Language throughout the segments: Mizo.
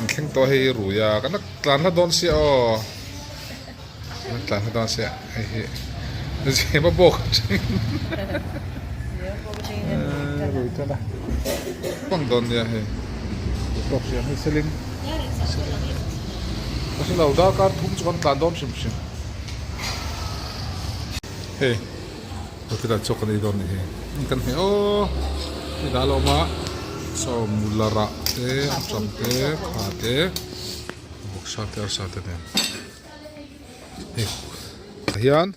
Kan thleng tawh hei rui a kan la tlan hla dawn sia aw kan la tlan hla dawn sia hei hi zema bawk atangin rui tan a pang dawn nia hei tawk hriam hei seling ka hre lo darkar thum chu kan tlan dawn hrim hrim hei hotel ah chaw kan ei dawn a nih hi kan hmeh aw hei dah a la awm a saw mula rah te anṭam te kha te vawksa te arsa te nen hei tah hian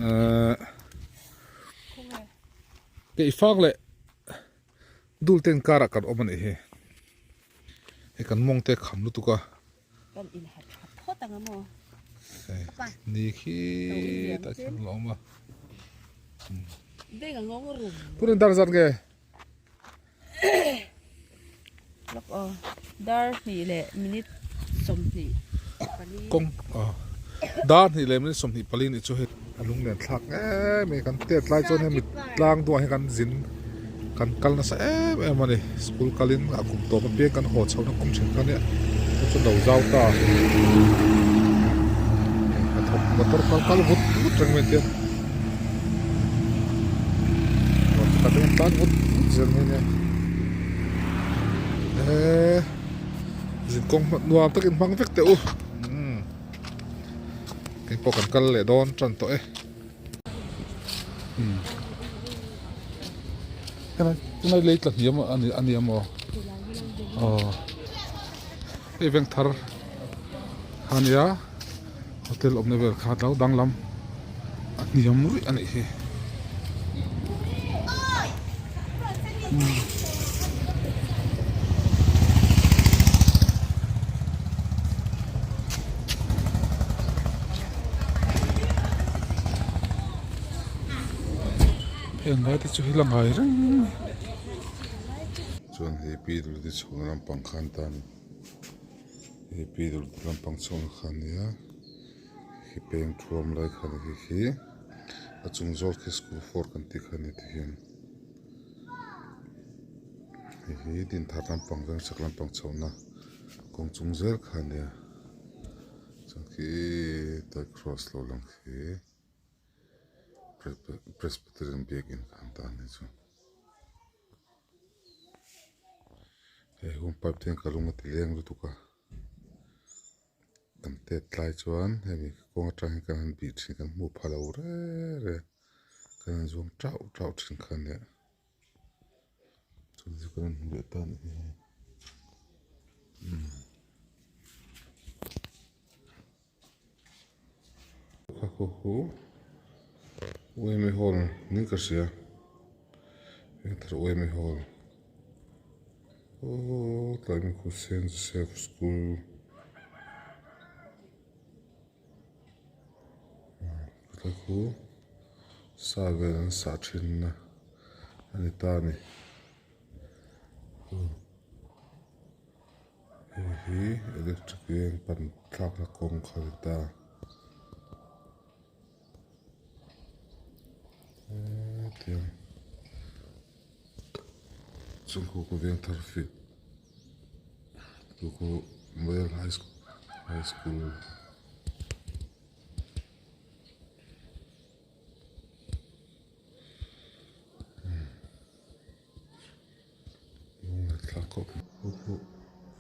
ehh keifang leh dul ten karah kan awm a nih hi hei kan mawng te kham lutuk a. Kan in ha tha phawt ang a maw? Ni khi tah khian a awm a. Beng a ngawng rum. Tunin dar zat nge? Lawk aw. Dar hnih leh minute 24. Kawng dar hnih leh minute 24 nih chu hei a lunglen thlak em em kan tet lai chuan hemi tlang duah hi kan zin kan kal nasa em em a ni school kalin a kum tawp apiang kan haw chhohna kawng then kha nia chu chu lo zau ta hnathawk motor kal kal vut vut reng mai ang tiang motor kal tlan vut vut zel mai ania eee zinkawng nuam takin hmang vek teh u kei pawh kan kal leh dawn tan tawh e. Helai lei tla hniam a ni a maw aw hei veng thar kha a nia hotel awmna vel kha alo danglam a hniam ruih a nih hi. Heng lai te chu hi la ngai reng mai. Chuan hei pi dul te chhung lampang khan tan hei pi dul te lampang chhung kha ania khi peng thuam lai kha ni khi khi a chung zawk khi school four kan tih kha ni tihian hei hi dinthar lampang vengchhak lampang chhohna kawng chung zel kha ania chuan khi tai cross lo lang khi. Presbyterian biakin kha an tan ni chu hei home pipe te hian ka lung a ti leng lutuk a kan tet lai chuan hemi kawng atang hian kan han bih thin kan hmuh pha lo reng reng kan han zuam tauh tauh thin kha nia chu chu kan han hmu leh ta a nih hi umm. Uaimi hall niin ka hria heng thar uaimi hall aww tlai mi khu saint joseph school tlai khu sa vel an sah thin na a ni ta a ni. Hei hi electric veng pan thlakna kawng kha a ni ta hetiang chungkaw ka veng thar fiah chu khu model high high school.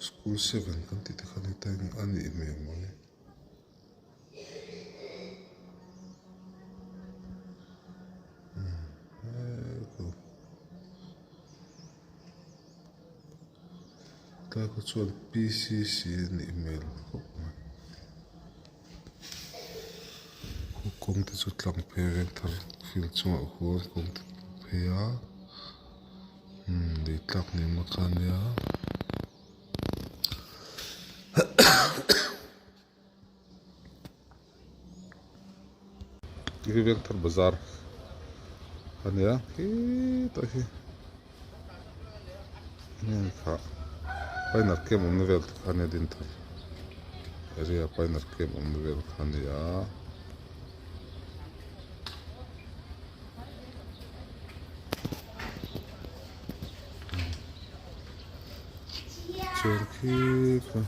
School seven kan tih te kha ni ta eng a nih hmel mai. Tlai kha chuan P_C_C a nih hmel khawp mai. Kawng te chu tlang phei veng thar field chungah khuan kawng te tlang phei a umm lei tlak ni awm kha ania hei veng thar bazar ania khitah hi enge kha pioneer camp awmna vel te kha ania din thar area pioneer camp awmna vel kha a ni a. Chuan khi ka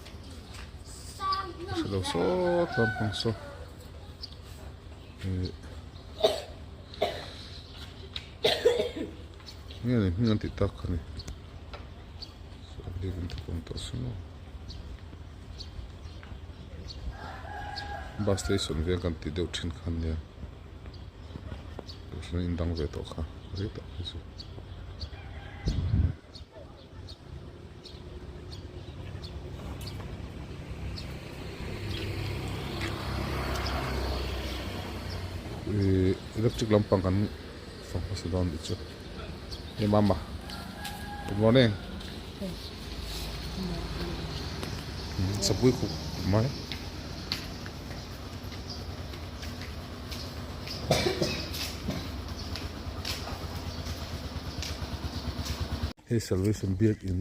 hre lo sawt lampang saw ih nge ni hming an tih tak kha ni saw biakin te pawh an tawh si maw bus station veng kan tih deuh thin kha nia kohhran in dang ve tawh kha rei tak phei chu. Ihh electric lampang kan fang hmasa dawn tih chu hey mama good morning chapui khup mai. Hei salvation biak in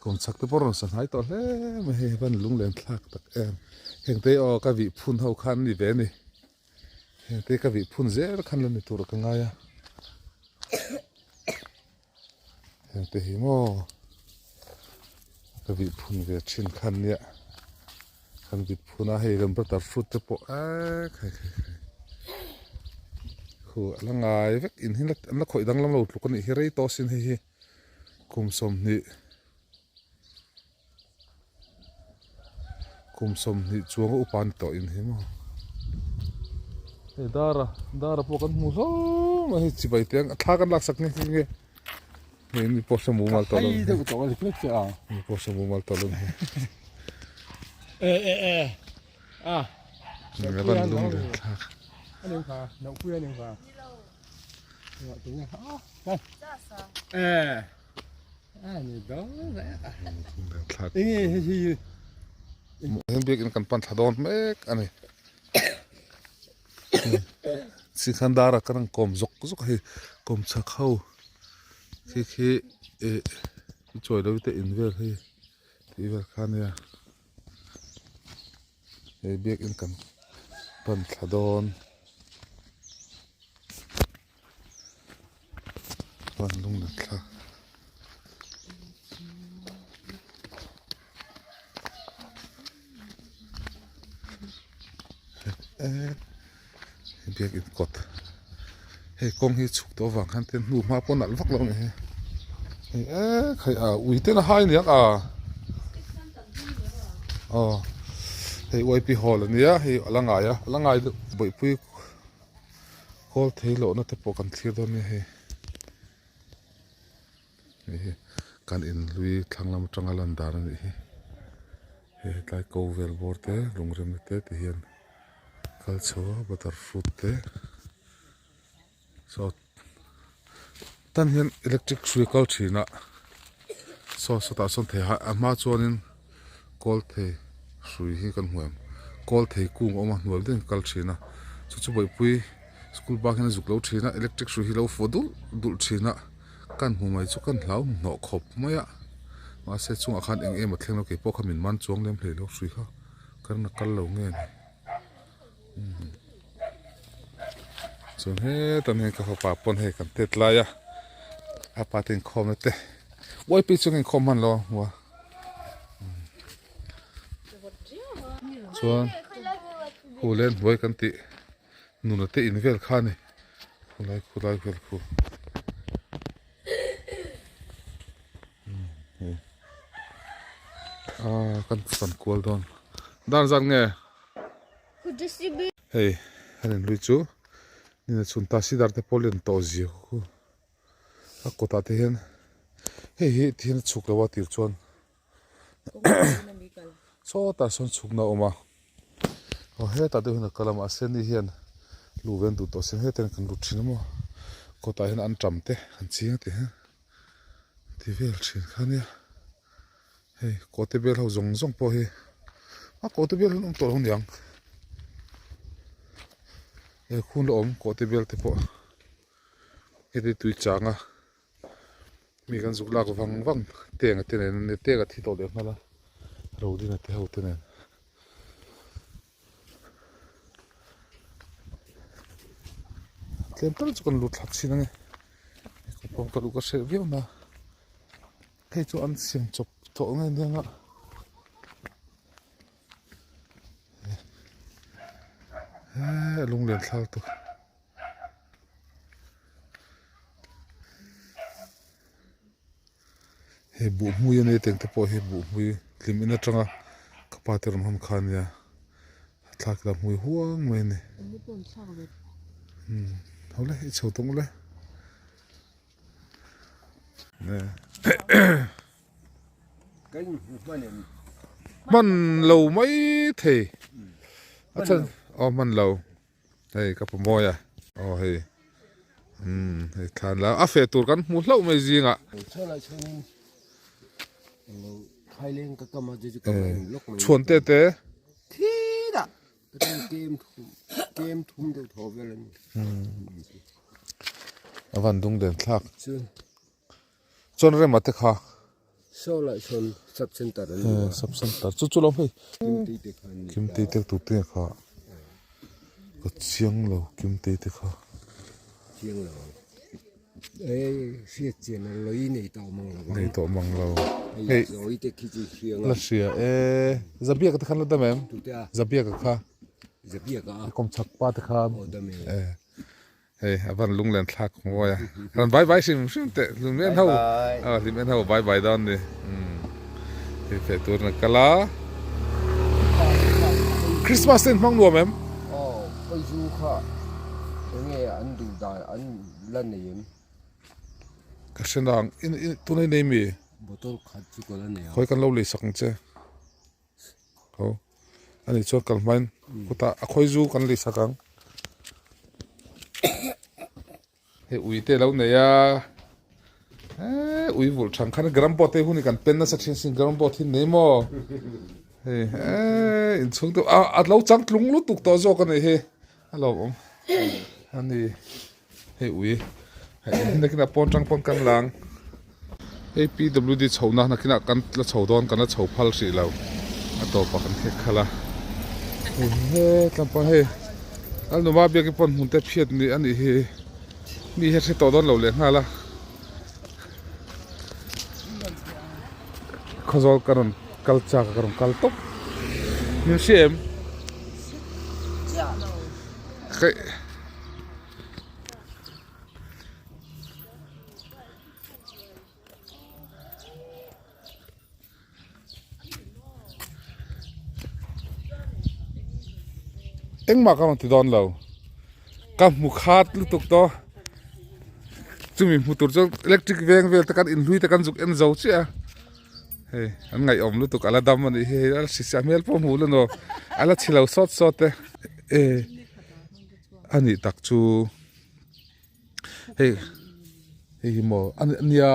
kawmchhak te pawh rawn sa hnai tawh hle mai hei van lunglen thlak tak em heng te aw ka vih phun ho khan a ni ve a ni heng te ka vih phun zel khan la ni tur ka ngai a. Heng te hi maw ka vih phun ve thin kha nia kan vit phun a hei kan butter fruit te pawh eee khai khai khai khu a la ngai vek in hi an la khawih danglam lo tluk a nih hi rei tawh sin hei hi kum sawmhnih Kum 20 chuanga upa ni tawh in hi maw. Hei dara dara pawh kan hmu hlawm a hei chibai te ang thla kan lak sak nghe nghe nge hei mi pawh hre mumal tawh lo Hei deuh tawh a ni hlek che a. Mi pawh hre mumal tawh lo hi. E e e a. Nge van lung le thlak. Ani kha no pui ani kha. E. Heng biakin kan pan thla dawn mek a ni Sikhan dara kan ang kawm zawk zawk a hei kawm chhak ho khi khi ih chawi lo te in vel hi tih vel kha ania hei biakin kan pan thla dawn. Van lung la thlak. Biak in kawt hei kawng hi chhuk tawh avang khan ten hnu hma pawh nalh vak lo a ni hei hei ek hei a ui ten a hai aniang a aw hei yp hall ania hei a la ngai a a la ngai deuh bawihpui. Kawl thei lohna te pawh kan thlir dawn nia hei hei hi kan inhlui thlang lam atanga lan dan a nih hi hei hetlai ko vel bawr te lungremna te ti hian kal chho a butter fruit te saw tan hian electric hrui kal thin a saw sawtah sawn thei a hma chuanin kawl thei hrui hi kan hmu em kawl thei kung a awm a hnuai deuhin kal thin a chu chu bawihpui school bak hian a zuk lo thin a electric hrui hi lo fawh dulh dulh thin a kan hmu mai chu kan hlau hnawh khawp mai a mahse chungah khan eng em a thleng lo keipawh kha min man chuang lem hlei lo hrui kha ka rin a kal lo nge ni chuan hetah hian ka fapa pawn hei kan tet lai a a pa te inkhawmna te uai pi chuan inkhawm hman lo a hmu a chuan khu len hnuai kan tih nuna te in vel kha a ni khulai khulai vel khu. Ah kan fan kual dawn dan zat nge hei an inhlui chu nina chhun ta sidar te pawh len tawh zia khu a kawtah te hian hei hi ti hian a chhuk lo a tir chuan sawtah sawn chhukna a awm a aw hetah deuh hian a kal a mahse ni hian luh ve an duh tawh si hetah hian kan lut thin a maw kawtah hian an tam te an ching a ti hian ti vel thin kha nia hei kawte bel ho zawng zawng pawh hi a kawte bel hi an awm tawh lo aniang he khun la awm kawte bel te pawh heti tui chang a. Mi kan zuk lak vang vang teng a te nen ania teng a thi tawh leh nghal a Rodina te ho te nen. Tlem tal chu kan lut thlak thin ange kawng ka luh ka hreh viau na. Hei chu an siam chawp tawh nge nia a. He lunglen thlak tu. Hei buh hmui a nia tiang te pawh hi buh hmui hlim in atanga ka pa te rawn hawn kha ania thlak ila hmui huang mai a ni umm hawle i chho tawng le hman lo mai thei a chhan aw hman lo. Hei ka pu mawi a aw hei umm hei thlan la a feh tur kan hmu hlauh mai zingah. Chhuan te te. A van dung den thlak. Chuan rema te kha. Saw lah sawn sub center an ni a. Sub center chu chu lo hei. Kimtei te kha an ni. Kimtei te tur te kha. Ka chiang lo Kimtei te kha. Chiang lo. Ei hriat chian a loi nei tawh mang lo. Nei tawh mang lo. Hei zawi te khi chu hriang a. La hria e. Zabiaka te khan la dam em? Tute a. Zabiaka kha. Zabiaka a. Kawmchhak pa te khan. Aw dam e. Hei a van lunglen thlak ngawi a, rawn bai bai hrim hrim teh hlim en ho aw hlim en ho bai bai dawn ni umm hei feh tur na kal a Christmas te in hmang nuam em? Aw Paizu kha enge an duh dan an la nei em? Ka hre nang in in tunah i nei mi? Bottle khat chu ka la nei a. Khawi kan lo lei sak ang che. Ho ani chuan kal hmain khutah a khawi zu kan lei sak ang hei ui te lo nei a eee ui vulh than khan gram board te hun hi kan pen nasa thin sin gram board hi nei maw hei eee inchhung te a a lo chang tlung lutuk tawh zawk a nih hi a lo awm ani. Hei ui hei nakinah pawn tang pawn kan lang hei PWD chhohna nakinah kan la chho dawn kan la chho phal hrih lo a tawpah kan khek khalh a hei he tlampang hei Lalnuma biakin pawn hmun te phiat ni a nih hi mi hi a hre tawh dawn lo leh nghal a khawzawl ka rawn kal chak a ka rawn kal tawp min hria em hei. Engmah ka rawn ti dawn lo ka hmu khat lutuk tawh chumi hmu tur chuan electric veng vel te kan inhlui te kan zuk en zo chiah a hei an ngaihawm lutuk a la dam a nih hi hei a hrisel hmel pawh hmuh la nuam a la chhe lo sawt sawt e eh. A nih tak chu hei hei hi maw a nia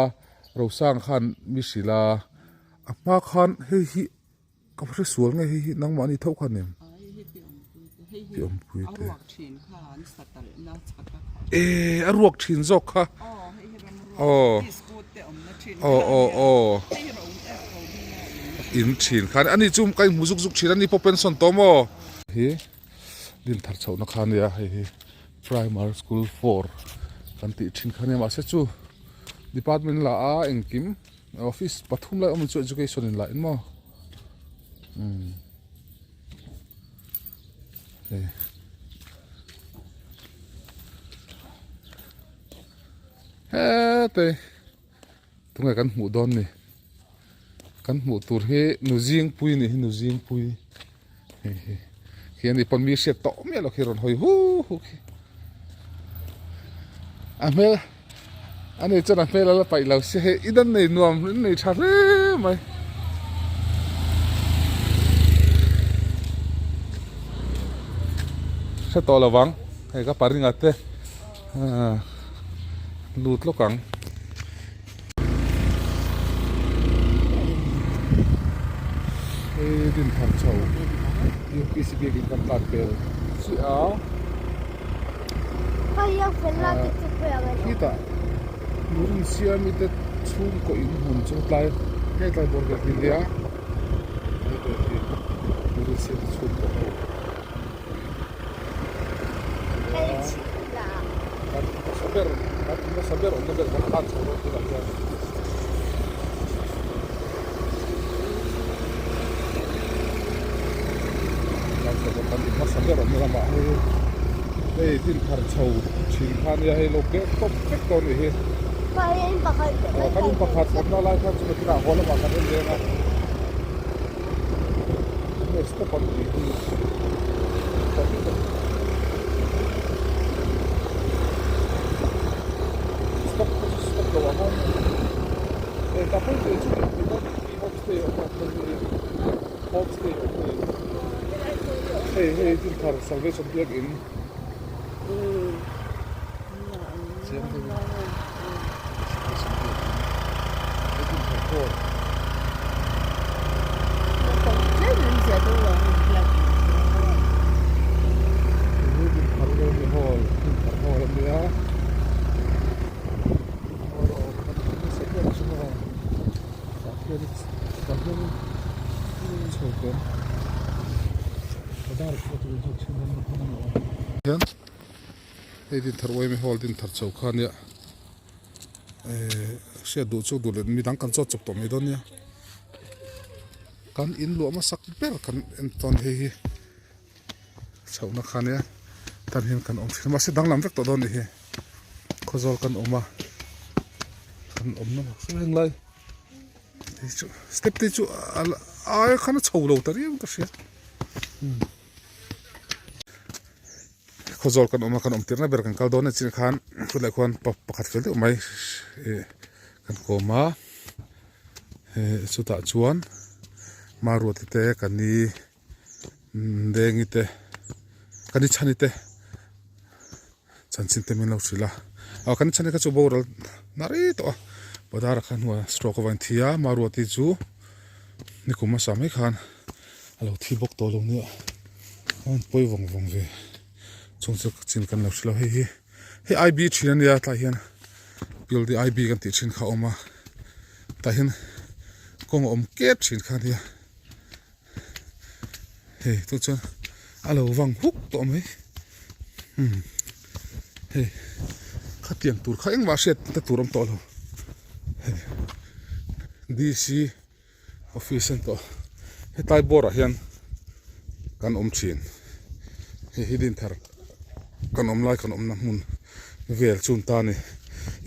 Rosang khan mi hrilh a a hma khan hei hi ka hre sual nge hei hi nangmah ni tho khan em pi awmpui te eh a ruak thin zawk kha aw aw aw aw in thin khan ani chu ka inhmu zuk zuk thin a ni pawh pension tawh maw hi. Din thar chhohna kha ania hei hi primary school 4 kan tih thin kha ania mahse chu department lah a engkim office pathum lai awm chu education in lah in maw umm hei hetei tunge kan hmuh dawn ni kan hmuh tur hi nu zingpui a nih hi nu zingpui. Hei hi khi ani pawn mi hriat tawh miah lo khi rawn hawi hu hu khi a hmel ani chuan a hmel a la paih lo sia hei i dan nei nuam in nei tha hle mai. Hre tawh lo vang hei ka paringa te lut lawk ang. Hei din thar chho UPC biakin kan tlan pel chiah a khitah Nurin Siami te chhungkaw in hmun chu tlai hei tlai bawr vel hi nia Nurin Siami te chhungkaw ho Kan hmasa ber kan hmasa ber awmna ber kan tlan chho dawn tunah hian. lamah hei hei din thar chho thin kha nia hei lo keh tawp vek tawh a nih hi. Kan in pakhat awmna lai khan chu nakinah haw lamah kan en leng a. Hei step an tih hi stop te chu stop lo ang a hei tah pawh hi chu homestay awm a homestay awm a ni hei hei Dinthar Salvation Biakin chiang deuh in Salvation Biakin he Dinthar hall hei Dinthar Remi hall Dinthar hall a nia hall awm nasa ber chu maw. Tah hian tah hian chho tawh hian hei din thar uaimi hall din thar chho kha nia ehh hriat duh chu duh leh midang kan chawt chawp tawh mai dawn nia kan in luah hmasak ber kan en tawn hei hi chhohna kha nia tan hian kan awm thin a mahse danglam vek tawh dawn a nih hi khawzawl kan awm a kan awmna mak sawi reng lai hei chu step te chu a aia khan a chho lo ta riau ka hria khawzawl kan awm a kan awm tirna ber kan kal dawn a chin khan khawtlai khuan pakhat fel deuh mai ih kan kawm a chutah chuan Maruati te ka ni. Dengi te ka ni chhani te chanchin te min lo hrilh a ah ka ni chhani kha chu boral na rei tawh a bazar ah khan hnuai ah stroke avangin thi a Maruati chu nikum hmasa mai khan a lo thi bawk tawh lo nia a rawn pawi vawng vawng ve chung chu chin kan lo hrilh a hei hi hei I_B thin a nia tlai hian building I_B kan tih thin kha a awm a tah hian kawng a awm ket thin kha a nia. Hei tu chuan a lo vang huk tawh mai umm hei khatiang tur kha engmah hriat na tur awm tawh lo hei D_C office a ni tawh hetlai bawr ah hian kan awm thin hei hi dinthar kan awm lai kan awmna hmun vel chu an ta a ni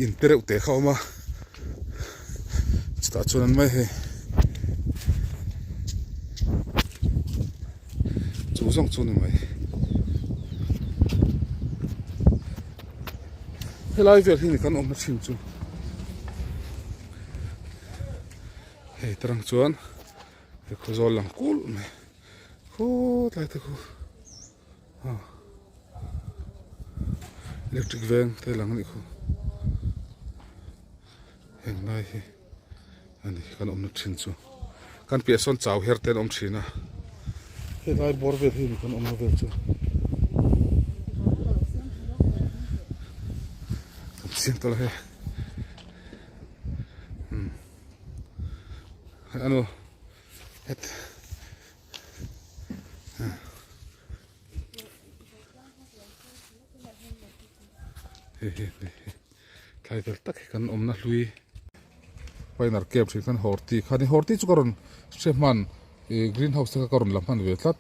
in te reuh teh kha a awm a chutah chuan an mai hei chu zawng chu a ni mai helai vel hi ni kan awmna thin chu hei tarang chuan he khawzawl lang kulh mai khawtlai te khu. Electric veng te lang anih khaw heng lai hi ani kan awmna thin chu kan piah sawn chau her te an awm thin a helai bawr vel hi kan awmna vel chu kan chiang tawh lo hei umm ano het. Thlai vel tak hi kan awmna hlui pioneer camp hrim khan horti kha ni horti chu ka rawn hre hman ih green house te kha ka rawn la hman ve tlat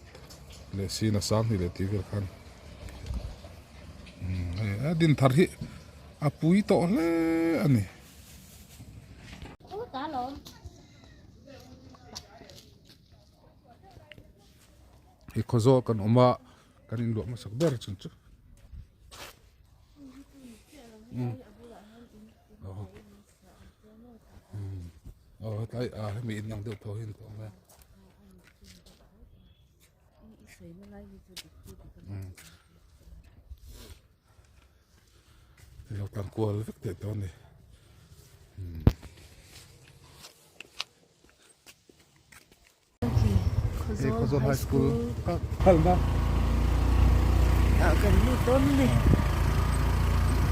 leh sin a sang hnih leh tih vel khan umm hei a din thar hi a pui tawh hle a ni. Hei khawzawl kan awm a kan inluah hmasak ber chung chu aw hetlai ah hemi in ang deuh tho hi an awm a. Lo tlan kual vek teh dawn a ni. Hei Khawzawl High School ka kalna. Ah kan lut dawn a ni.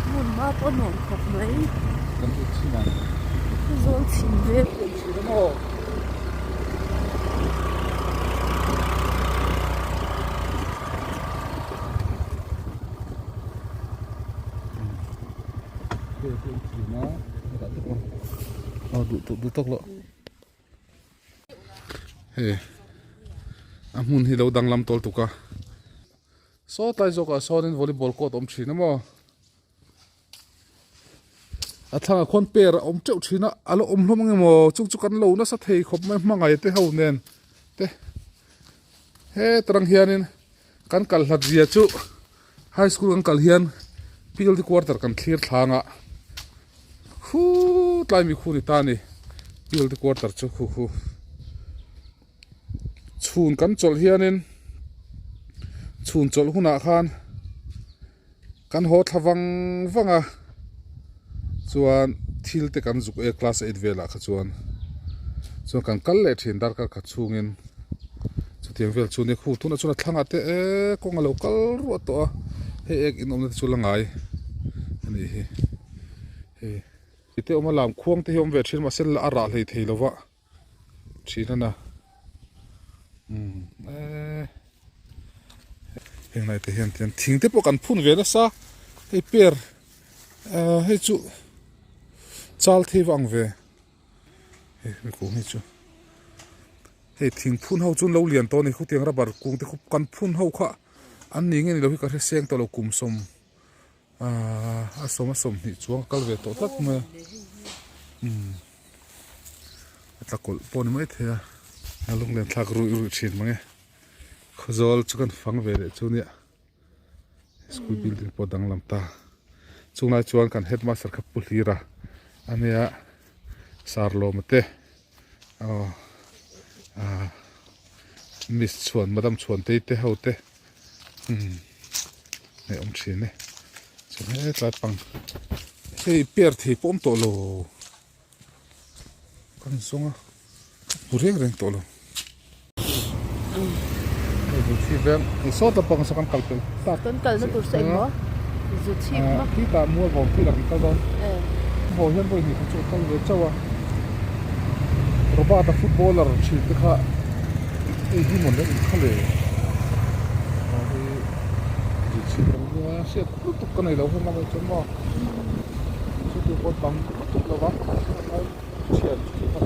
Hmun hma pawh nuam khawp mai. Kan lut chin ang. Khawzawl chhim vek. Kan chhin a maw? Hei kan chhin a. Aw duh tawk duh tawk loh. Hei a hmun hi lo danglam tawl tuk a. Saw tlai zawkah sawnin volleyball court a awm thin a maw? A thlangah khuan per a awm teuh thin a, a la awm hlawm ang emaw chung chu kan lo nasa thei khawp mai hmangaih te ho nen te heta rang hianin kan kal hlat zia chu high school kan kal hian PLD quarter kan thlir thlang a khuuu tlai mi khu ni ta a ni PLD quarter chu khu khu. Chhun kan chawlh hianin chhun chawlh hunah khan kan haw thla vang vang a chuan thil te kan zuk e class eight velah kha chuan chuan kan kal leh thin darkar khat chhungin chutiang vel chu ni khu tunah chuan a thlangah te eee kawng a lo kal ruah tawh a hei ek in awmna te chu la ngai a nih hi hei te awm a lam khuang te hi awm ve thin mahse a rah hlei thei lova. Thin a na umm eee heng lai te hian tian thing te pawh kan phun ve nasa hei per ahh hei chu chal thei vang ve hei hemi kung hi chu hei thing phun ho chu an lo lian tawh a ni khutiang rubber kung te khu kan phun ho kha an ni nge ni lo hi ka hre seng tawh lo kum sawm. Ahh a sawm a sawmhnih chuang a kal ve tawh tlat mai a umm a tla kawlh pawh a ni maithei a a lunglen thlak ruih ruih thin mange khawzawl chu kan fang ve leh chu nia school building pawh a danglam ta chunglai chuan kan headmaster kha pu hlir a ania sarlawma te aw ah miss chhuan madam chhuantei te ho te. Umm hei awm thin e chuan hetlai pang hei per thei pawh awm tawh lo kan zawng a hmu reng reng tawh lo hei zu chhip veng hei saw ta pang saw kan kal pel tak kan kalna tur saw engmaw zu chhip maw khi tah mual vawm khi lah kan kal dawn haw hian vawi hnih kha chu a kal ve chauh a Robert-a footballer thin te kha hei hi mawn an inkhalh e aw hei zir chhip ang nia hriat lutuk ka nei lo heng lamah chuan maw chu tur pawh tam lutuk lo va thian chu kha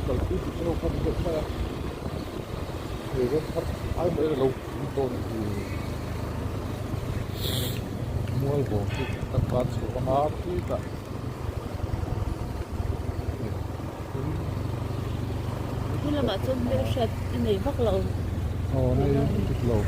kalpui tih te ho kha ni deuh mai a hei ram thar ai mai a lo pui dawn a ni mual vawm hi kan tlan chho vang a khitah. He lamah chuan hmelhriat i nei vak lo. Aw nei dik lo.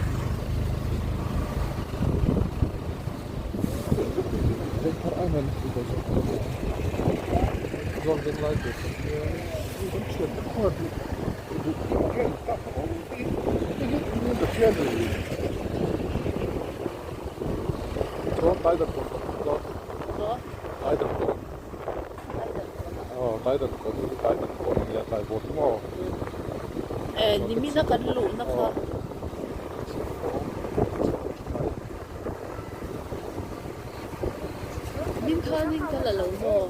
Eh nimina kan luhna kha. Min khanin ka la lo maw?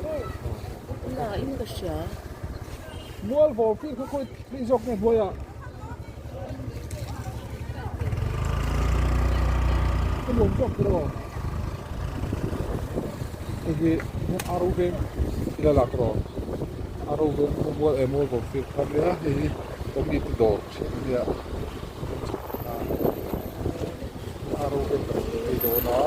La in ka hria. Mual vawr fir kha khawi phei zawk nge hnuaiah. Ka nuam zawk tiraw. Hei hi aro veng ila lak rawh aro veng mual eh mual vawm fir kha nia hei hi community dawr thin ania aro veng kan phei dawn a.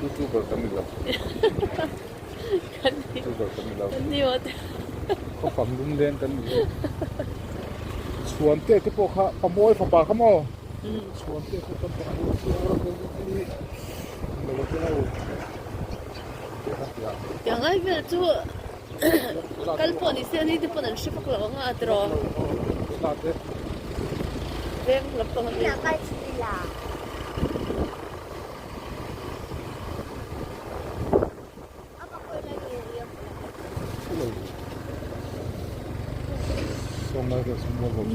Youtuber kan ni lo. Youtuber kan ni lo. Khaw fang lung leng kan ni. Chhuan te te pawh kha Pamuai fapa kha maw? Chhuan te kha kan Pamuai hi. Tiang ai vel chu kal pawh ni se ni te pawn an hre vak lo ang a tiraw veng lampang a ni.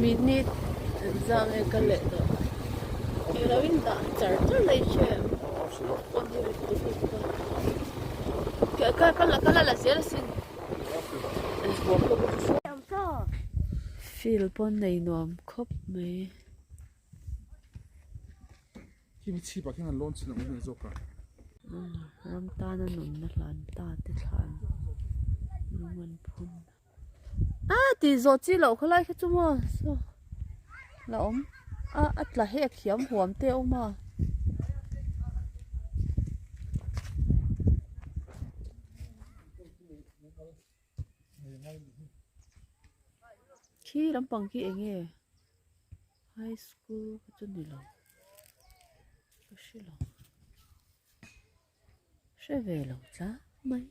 Minute zang e ka leh tawh. I lo in dah char char mai che. Ka ka la ka la la zel asin. Field pawn nei nuam khawp mai. Khi chhip ah khian an lawn chin ang em zawk a. Ram tana nunna hlan ta te thlan lung an phun. A tih zawh chi loh khalai kha chu maw saw la awm a a tla hek hiam huam te a awm a. Khi lampang khi eng nge high school kha chu ni lo ka hre lo hre ve lo tlat mai.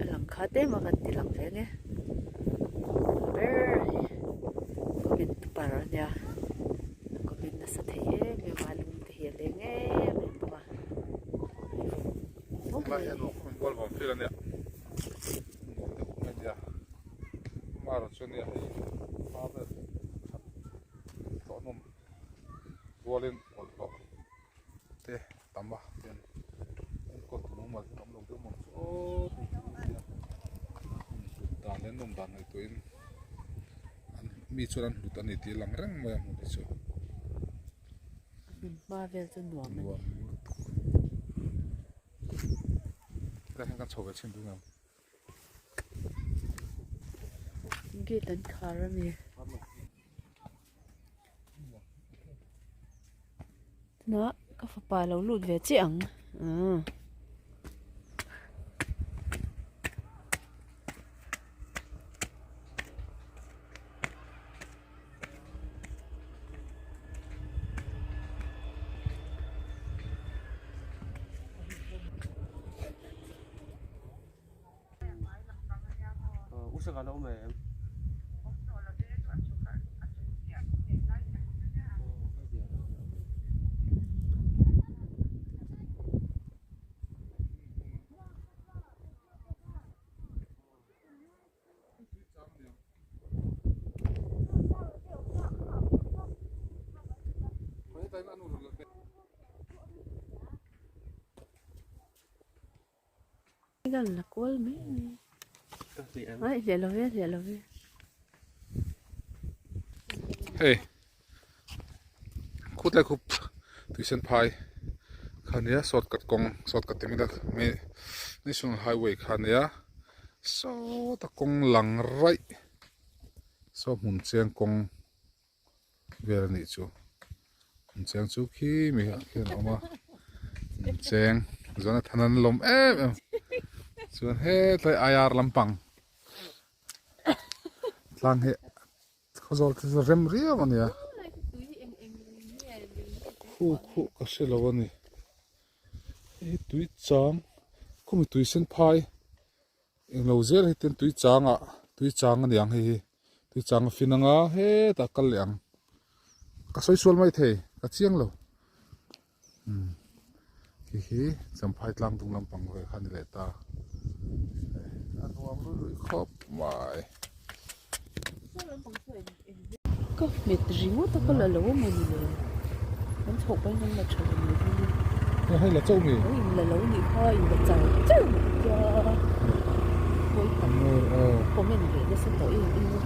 A lang kha te mah kan ti lang ve nge ber hi comment par a nia comment nasa thei em em a lung te hi a leng em em bawk a. Tunlai hian bual vawm fil a nia. Nuam deuh mai nia. Amaherawh chu nia hei hma vel khat tlawhnawm rualin bawlhhlawh te tam a hian enkawl tu mumal hi an awm lo deuh mawng chu aw tih chu nia hlut dan leh nawm dan ngaihtuahin an mi chuan an hlut a ni tih a lang reng mai a hmun hi chu. Hmun hma vel chu nuam a ni. Nuam lutuk. Tlai hian kan chho ve chhin dun ang. Gate an khar a ni. Tunah ka fapa lo lut ve chiah ang. La kual mai a ni ai hliah lo ve hliah lo ve hei khutlai khup tuisen phai kha nia shortcut kawng shortcut ti mai ila national highway kha nia sawta kawng lang raih saw hmun chiang kawng vel a nih chu hmun cheng chu khi mi ah khian a awm a hmun cheng Jonathan an lawm em em chuan hetlai IR lampang tlang hi khawzawl te chu rem riau a nia khu khuh ka hre lo a ni hei tui chang khawmi tui sen phai Englo zel hi ten tui chang ah tui chang a ni ang hei hi tui chang a fin anga hetah kal leh ang ka sawi sual mai thei ka chiang lo umm khi hi champhai tlang dung lampang ve kha a ni leh ta a nuam luih luih khawp mai. Ka hmet ringawt a ka la lo amaw ni le kan chhoh pahin kan la tha lo mai dawn a. Hei la chauh mi? Aw in la lo nih kha in la char char mai tia pawi tak comment ve nasa tawh em em a.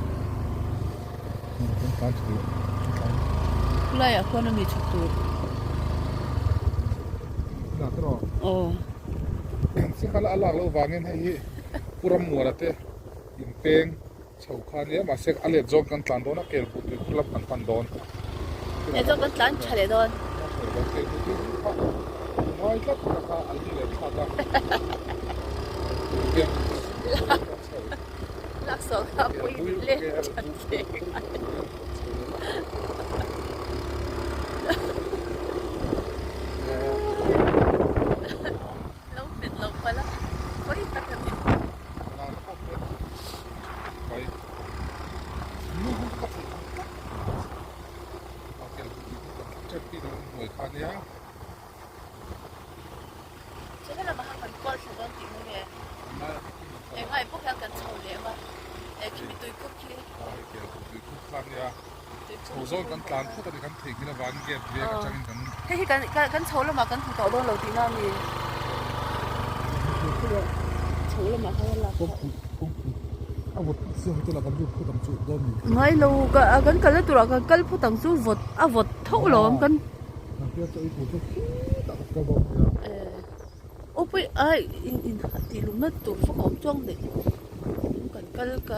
Khulaiah khuan ami chhuk tur. Aw. Sikhala a lak loh vangin hei hi Pu Rammuana te inpeng Chho kha nia mahse a let zawng kan tlan dawn a kel buh tui khur lam kan pan dawn. Let zawng kan tlan tha leh dawn. Tlan tha leh dawn kel buh tui khur kha ngai tlat na kha an ni leh thlak a. Lak sawh kha pui leh that leh ngai. Lo hmet lo palh a pawi tak a ni. Chu helamah khan kan kual thla dawn tih na nge? Engah pawh hian kan chho leh a, eh khimi tuikuk khi. Tuikuk. zawn kan tlan phut a ni kan theihnghilh avangin gate veng atangin kan Hei hi kan kan chho lamah kan hmu tawh dawn lo tihna a ni. Chho lamah khan a lak phah. A vawt siam te lah kan lut phut ang chu dawn ni. Ngai lo kan kalna turah kan kal phut ang chu vawt a vawt tho lo ang kan. Kan pian chaw ei tur chu khitah kan kal dawn nia. Aw pawih ai in in tih lumna tur fak a awm chuang daih. Kan kal ka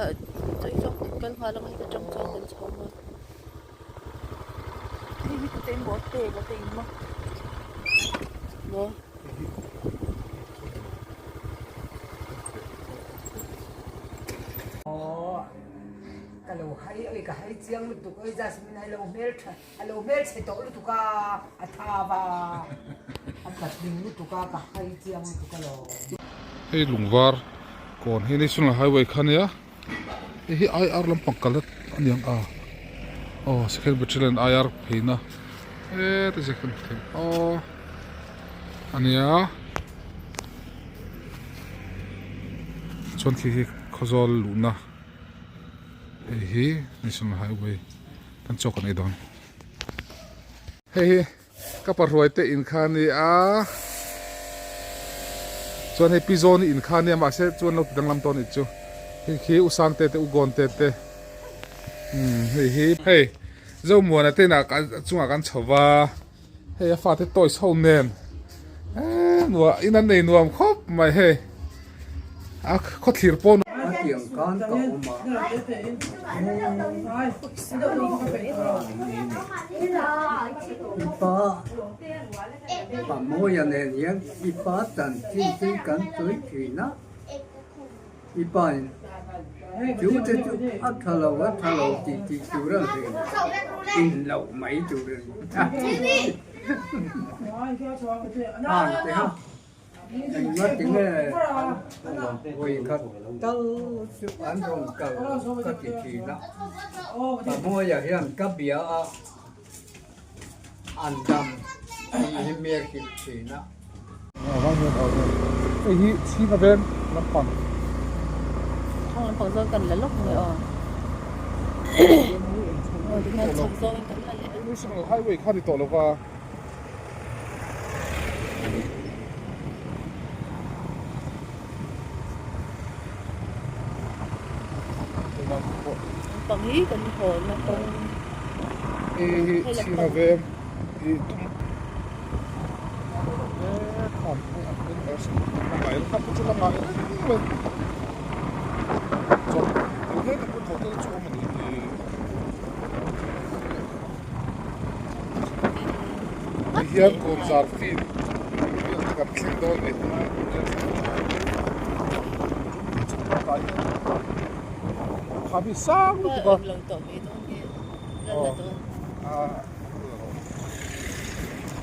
chaw ei chuan kan kal nghal ang heta tang chuan kan chho ang a. Hei hi tute emaw a pek a te in maw maw. Aw ka lo hai oi ka hai chiang lutuk oi Jasmine ai lo hmel tha a lo hmel chhe tawh lutuk a a tha va a patling lutuk a ka hai chiang lutuk a lo. Hei lungvar kawn hi national highway kha nia hei hi IR lampang kal a niang a aw second battalion IR pheina heti zet kan hmu thei aw a nia chuan khi hi khawzawl luhna hei hi national highway. Kan chaw kan ei dawn. Hei hi ka pahruai te in kha a ni a, chuan hei Pizawni in kha a nia mahse chuan lo ti danglam tawh a nih chu. Hei khi U Sangte te U Gawnte te umm hei hi hei Zomuana te inah chungah kan chho va, hei a fate toys ho nen eee nuam in an nei nuam khawp mai hei. A khawthlir pawn. A tiang kan ka awm a. I pa pa Mawia nen hian i pa chanchin chu kan sawi thin a, i pa in chu te chu a tha lo a tha lo tih tih tur a hleng in loh mai tur a ni. Hang te ha. Engati nge vawi khat tal chu an rawn kal ka ti thin a, ka hnuaiah hian ka bia a, an dam tih hi mi a hrilh thin a. Hei hi chhing a veng lampang. Thlang lampang zawn kan la lawk mai aw. Aw tikhian chhak zawngin kan la leh a. National Highway kha ni tawh lova. Pang hi kan hawn a kawng. Hei hi chhing a veng i tum Tihian kawnzar field vel te kan thleng dawn a ni kha mi sang lutuk a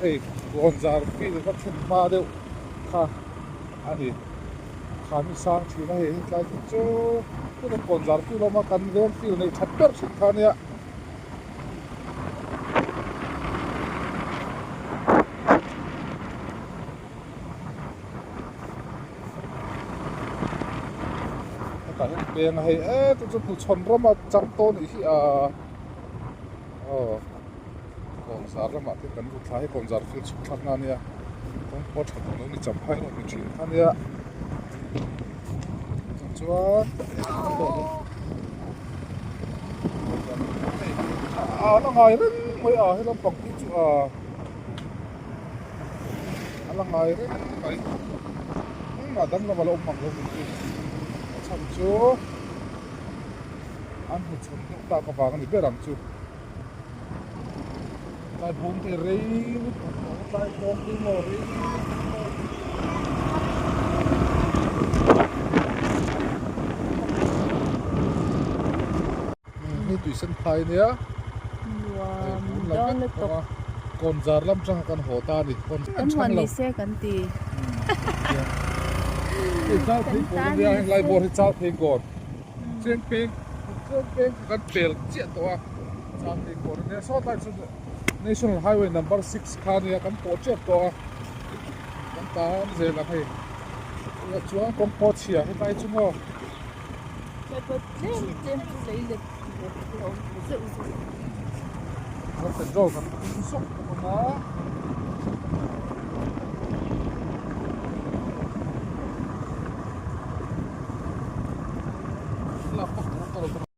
hei kawnzar field ka thlen hma deuh kha a ni kha mi sang thin a hei hetlai te chu tuna kawnzar field a awm a kan veng field neih that ber thin kha ania. Hetah hian peng a hei e chu chu hnuchhawn rama chang tawh anih hi a aw kawnzar lamah te kan lut thla hei kawnzar field chhuk thlakna ania kawng pawh tha tawh lo ni champhai erawh ni thin kha ania chuan. A la ngai reng mai a he lampang hi chu a a la ngai reng mai engmah danglam a la awm ang lo ni chu a chhan chu an hmu chhun deuh tak avang a ni ber ang chu tlai bawng te rei lutuk tlai bawng te maw rei lutuk maw. Hei tui sen phai ania Nuam dawn lutuk Kawnzar lam tanga kan haw ta a ni Kan huan ni se kan ti Hei chal phei kawn ania heng lai bawr hi chal phei kawn Cheng peng cheng peng kha kan pel chiah tawh a chal phei kawn ania saw tlai chu National Highway number 6 kha ania kan pawh tep tawh a kan tan zel ang hei chuan kawng pawh chhia hetlai chu maw. Tlem tlem chu lei let bawk a awm zeuh zeuh. Chuan petrol kan phun sawk bawk ang a. Lak vak tur ka lo.